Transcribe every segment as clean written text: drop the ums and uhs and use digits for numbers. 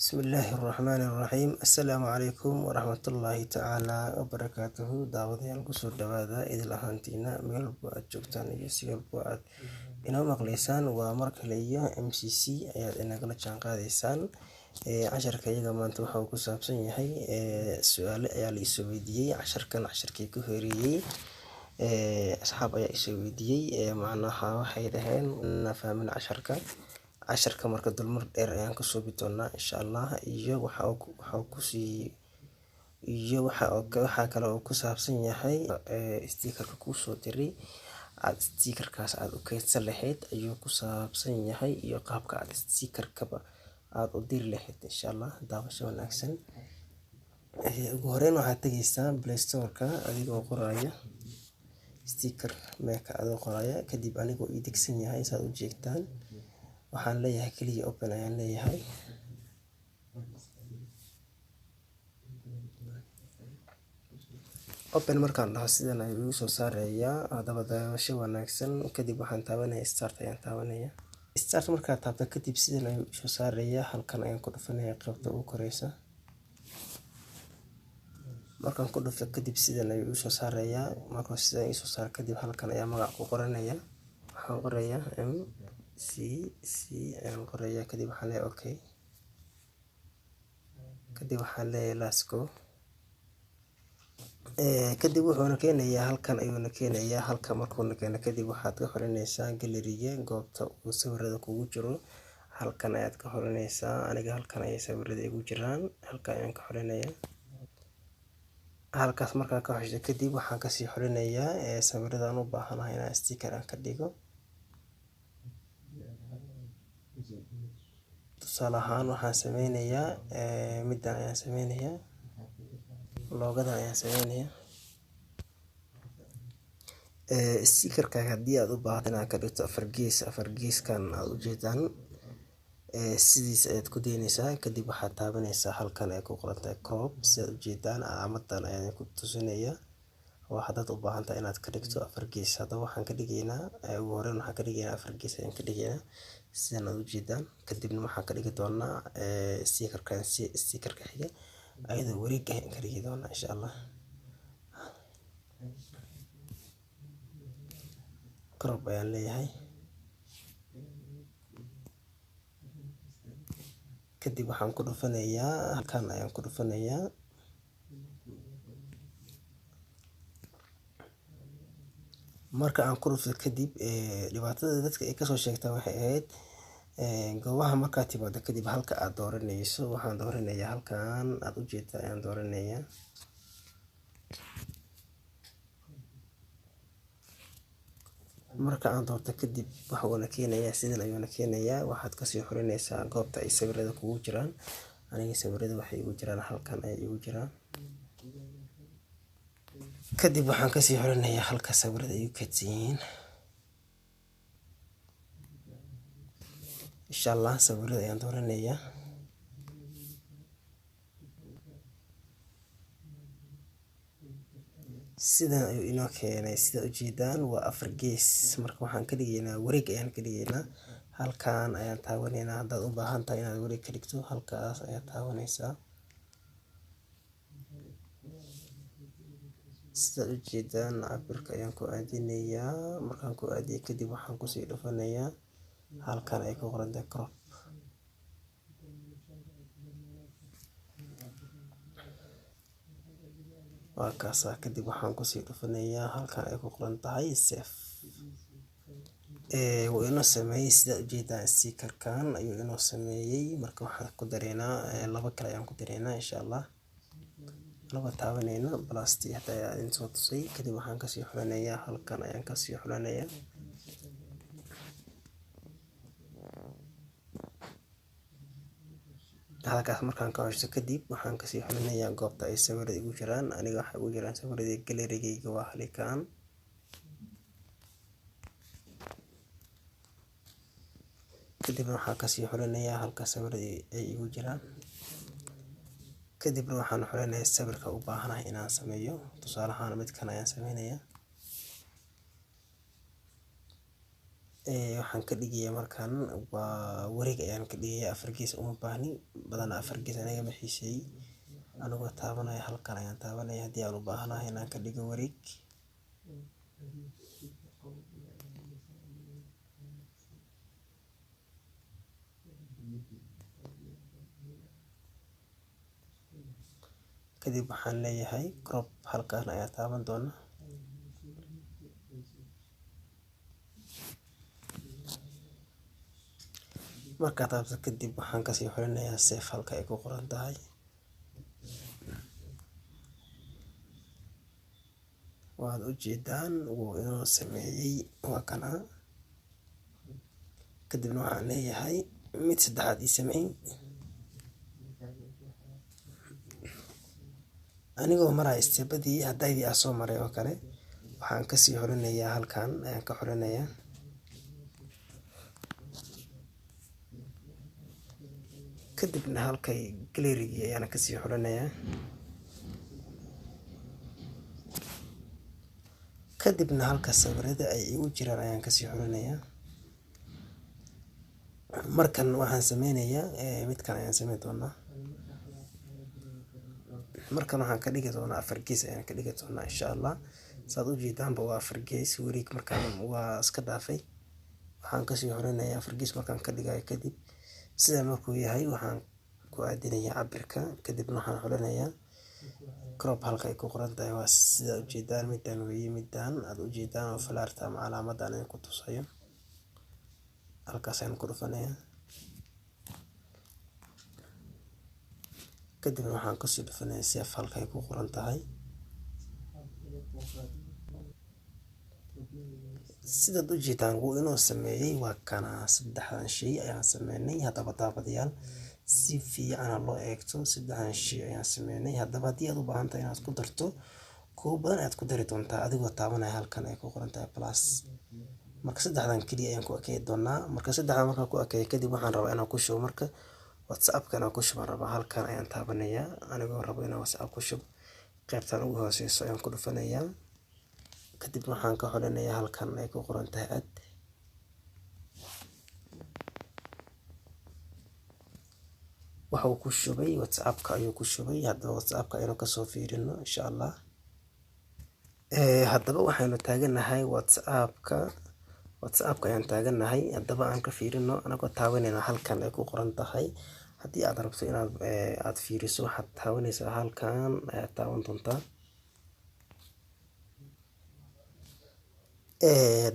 Bismillaahi Raxmaani Raxiim. Assalaamu calaykum waraxmatullaahi tacaala wabarakaatuhu. Daawadayaal, kusoo dhawaada idil ahaantiina meel walbo aad joogtaan iyo si walbo aad inoo maqleysaan. Waa mar kale iyo MCC ayaad inagala jaan qaadaysaan. Casharka iyaga maanta waxa uu ku saabsan yahay su-aale ayaa la isoo weydiiyey. Casharkan casharkii ku horeeyey asxaab ayaa isoo weydiiyey, macnaha waxay dhaheen na fahmin casharka. Casharka marka dulmar dheer ayaan ka suubi doonaa insha Allah, iyo waxa uu kusii iyo waxa kale uu ku saabsan yahay stickerka kuusoo diray aad stickerkaas aad u keydsan lahayd ayuu ku saabsan yahay, iyo qaabka aad stickerkaba aad u diri lahayd insha Allah. Daawasho wanaagsan. Ugu horeyn waxaad tegeysaa Play Store-ka adigoo qoraya Sticker Maker. Adoo qoraya kadib, anigoo ii degsan yahay saad u jeegtaan, waxaan leeyahay kaliya open ayaan leeyahay. Open markaan dhaho, sidan ayuu igu soo saarayaa. Haddaba daawasho wanaagsan. Kadib waxaan taabanaya start ayaan taabanaya. Start markaad taabto kadib, sidan ayuu soo saarayaa. Halkan ayaan ku dhufanaya, qaybta ugu koreysa. Markaan ku dhufto kadib, sidan ayuu igu soo saarayaa. Markuu sidan ii soo saaro kadib, halkan ayaa magac ku qoranaya. Waxaan qorayaa MCC ayaan qorayaa. Kadib waxaan leeyahay okay. Kadib waxaan leeyahay let's go. Kadib wuxuuna keenayaa halkan ayuuna keenayaa. Halka markuuna keeno kadib, waxaad ka xorinaysaa gallery-ga, goobta uu sawirada kugu jiro. Halkan ayaad ka xorinaysaa. Aniga halkan ayay sawirada igu jiraan, halkan ayaan ka xorinayaa. Halkaas markaan ka xosho kadib, waxaan kasii xorinayaa sawirada aan u baahanahay inaan sticker aan ka dhigo. Tusaale ahaan, waxaan sameynayaa middan ayaan sameynayaa, logo-dan ayaan sameynayaa. Stickerkaaga haddii aad u baahato inaad ka dhigto afar gees, afar geeskan aad ujeedaan sidiis ayaad ku daynaysaa. Kadib waxaad taabanaysaa halkan ay ku qoran tahay crop. Sidaad ujeedaan, calaamadan ayaan ku tusinaya. Waa haddaad u baahan tahay inaad ka dhigto afar gees. Haddaba waxaan ka dhigaynaa, ugu horreyn waxaan ka dhigaynaa afar gees ayaan ka dhigaynaa, sidan aad ujeedaan. Kadibna waxaan ka dhigi doonaa stickerkan, si stickerka xiga ayadoo wareeg ah ayaan ka dhigi doonaa insha Allah. Crop ayaan leeyahay. Kadib waxaan ku dhufanayaa halkan ayaan ku dhufanayaa. Marka aan ku dhufto kadib, dhibaatada dadka ay kasoo sheegtaan waxay ahayd goobaha markaad timaado kadib halka aad dooranayso. Waxaan dooranayaa halkan aad ujeeda ayaan dooranayaa. Marka aan doorto kadib, waxa uuna keenayaa sidan ayuuna keenayaa. Waxaad kasii xurinaysaa goobta ay sawirada kugu jiraan. Aniga sawirada waxay igu jiraan halkan ayay igu jiraan. Kadib waxaan kasii xurinayaa halka sawirada ay igu kaydsan yihiin insha Allah. Sawirada ayaan dooranayaa. Sidan ayuu inoo keenay. Sida ujeedaan, waa afar gees. Marka waxaan ka dhigaynaa wareeg ayaan ka dhigaynaa. Halkan ayaan taabanaynaa. Haddaad u baahan tahay inaad wareeg ka dhigto, halkaas ayaad taabanaysaa. Sidaad ujeedaan, cabirka ayaan ku aadinayaa. Markaan ku aadiyo kadib, waxaan kusii dhufanayaa halkan ay ku qoran tahay crop. Waa kaasaa. Kadib waxaan kusii dhufanayaa halkan ay ku qoran tahay save. Wuu inoo sameeyey. Sidaad ujeedaan, stickerkan ayuu inoo sameeyey. Marka waxaan ku dareynaa laba kale ayaan ku dareynaa insha Allah. Laba taabanayna plus-tii hada ayaa idin soo tusay. Kadib waxaan kasii xulanayaa, halkan ayaan kasii xulanayaa. Halkaas markaan ka xusho kadib, waxaan kasii xulanayaa goobta ay sawirada igu jiraan. Aniga waxay igu jiraan sawiradii gallery-gayga, waa halkan. Kadibna waxaan kasii xulanayaa halka sawirada ay igu jiraan. Kadibna waxaan xulanayaa sawirka u baahanahay inaan sameeyo. Tusaale ahaan, midkan ayaan sameynayaa. Waxaan ka dhigayaa markaan waa wareeg ayaan ka dhigayaa, afar gees uma baahni, badanaa afar gees aniga ma xiiseeyay. Anigoo taabanaya halkan ayaan taabanaya haddii aan u baahanahay inaan ka dhigo wareeg. Kadib waxaan leeyahay crop, halkan ayaa taaban doona. Markaa taabto kadib waxaan kasii xulinayaa save halka ay ku qoran tahay. Waad ujeedaan wuu inoo sameeyay, waa kana. Kadibna waxaan leeyahay mid saddexaad ii sameey. Anigoo maraya step-adii hadaydii aan soo maray oo kale, waxaan kasii xulinayaa halkan ayaan ka xulinayaa. Kadibna halkay gallery-gii ayaan kasii xulinayaa. Kadibna halka sawirada ay igu jiraan ayaan kasii xulinayaa. Markan waxaan sameynayaa midkan ayaan sameyn doonaa. Markan waxaan ka dhigi doonaa afar gees ayaan ka dhigi doonaa insha Allah. Saad u jeedaanba waa afar gees wareeg, markaan waa iska dhaafay. Waxaan kasii xulinayaa afar gees markaan ka dhigayo kadib. Sida markuu yahay waxaan ku aadinayaa cabirka, kadibna waxaan xulinayaa crop halka ay ku qoran tahay. Waa sida u jeedaan midaan weeye, midaan aad u jeedaan oo falaarta ama calaamadan aan ku tusayo. Halkaas ayaan ku dhufanayaa. Kadibna waxaan kasii dhufanayaa save halka ay ku qoran tahay. Sidaad u jeedaan wuu inoo sameeyay, waa kana saddexdan shay ayaan sameynay. Haddaba daawadayaal, si fiican ha loo eegto, saddexdan shay ayaan sameynay. Haddaba haddii aad u baahan tahay inaad ku darto kuwo badan ayaad ku dari doontaa adigoo taabanaya halkan ay ku qoran tahay plus. Marka saddexdan kaliya ayaan ku ekeyn doonaa. Marka saddexdan markaan ku ekeeyo kadib waxaan rabaa inaan ku shubo marka WhatsApp-ka inaan ku shuban rabaa. Halkan ayaan taabanayaa anigoo rabo inaan WhatsApp ku shubo. Qaybtan ugu hooseyso ayaan ku dhufanayaa. Kadib waxaan ka xulinayaa halkan ay ku qoran tahay add. Waxa uu ku shubay WhatsApp-ka ayuu ku shubay. Haddaba WhatsApp-ka aynu kasoo fiirino insha Allah. Haddaba waxaynu taaganahay WhatsApp-ka. WhatsApp-ka ayaan taaganahay. Haddaba aan ka fiirino anagoo taabanayna halkan ay ku qoran tahay. Haddii aad rabto inaad aad fiiriso, waxaad taabanaysaa halkan ayaad taaban doontaa.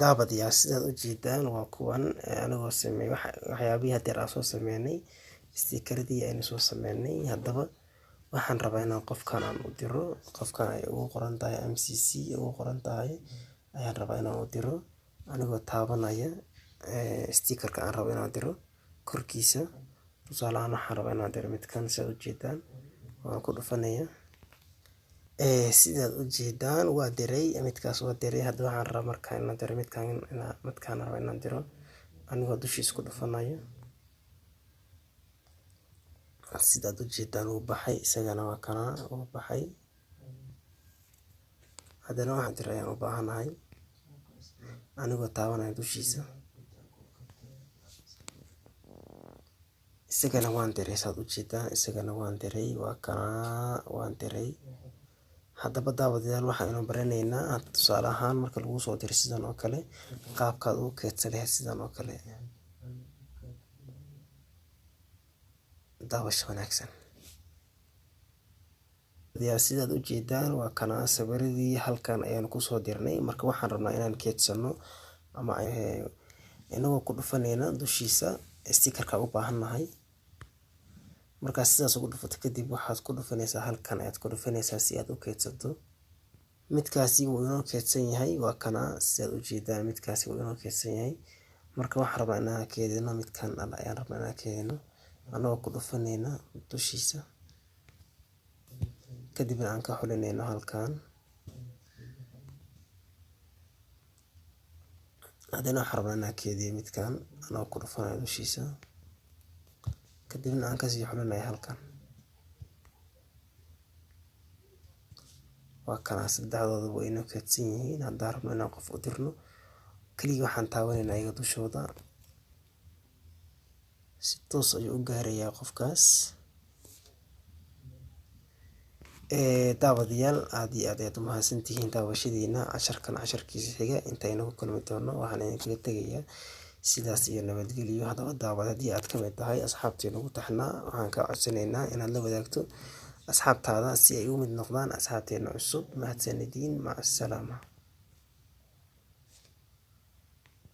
Daawadayaal, sidaad u jeedaan waa kuwan anigoo sameeyay waxyaabihii hadeer aan soo sameynay, sticker-adii aynu soo sameynay. Haddaba waxaan rabaa inaan qofkan aan u diro, qofkan ay ugu qoran tahay MCC ugu qoran tahay ayaan rabaa inaan u diro anigoo taabanaya sticker-ka aan rabo inaan diro korkiisa. Tusaale ahaan waxaan rabaa inaan diro midkan, sidaad u jeedaan waan ku dhufanayaa. Sidaad u jeedaan waa diray midkaas, waa diray. Hadda waxaan rabaa markaan inaan diro midkan, midkaan rabaa inaan diro anigoo dushiisa ku dhufanayo. Sidaad u jeedaan wuu baxay, isagana waa kana wuu baxay. Haddana waxaan diray ayaan u baahanahay anigoo taabanaya dushiisa. Isagana waan diray, saad u jeedaan, isagana waan diray, waa kana waan diray. Haddaba daawadayaal, waxaynu baranaynaa tusaale ahaan marka lagu soo diro sidan oo kale qaabkaad ugu keydsan lahayd sidan oo kale. Daawasho wanaagsan. Sidaad u jeedaan waa kana sawiradii halkan ayaan kusoo dirnay. Marka waxaan rabnaa inaan keydsano ama inagoo ku dhufanayna dushiisa sticker-ka u baahannahay. Markaa sidaas ugu dhufato kadib waxaad ku dhufanaysaa halkan ayaad ku dhufanaysaa si aad u keydsato. Midkaasi wuu inoo keydsan yahay, waa kana sidaad u jeedaan midkaasi wuu inoo keydsan yahay. Marka waxaan rabaa inaan keydino midkan ayaan rabnaa inaan keydino anagoo ku dhufanayna dushiisa. Kadibna aan ka xulinayno halkan. Haddana waxaan rabnaa inaan keydiyo midkan anagoo ku dhufanayo dushiisa. Kadibna aan kasii xulinayo halkan. Waa kana saddexdooda way inoo keydsan yihiin. Haddaan rabno inaan qof u dirno, Kaliya waxaan taabanaynaa iyaga dushooda, si toos ayuu u gaarayaa qofkaas. Daawadayaal, aad iyo aad ayaad u mahadsantihiin daawashadiina casharkan. Casharkiisa xiga intaynu ku kulmi doono, waxaan idinkaga tegayaa sidaas iyo nabadgelyo. Haddaba daawad, haddii aad ka mid tahay asxaabtii nagu taxnaa, waxaan kaa codsanaynaa inaad la wadaagto asxaabtaada si ay u mid noqdaan asxaabteena cusub. Mahadsanediin, maca asalaama.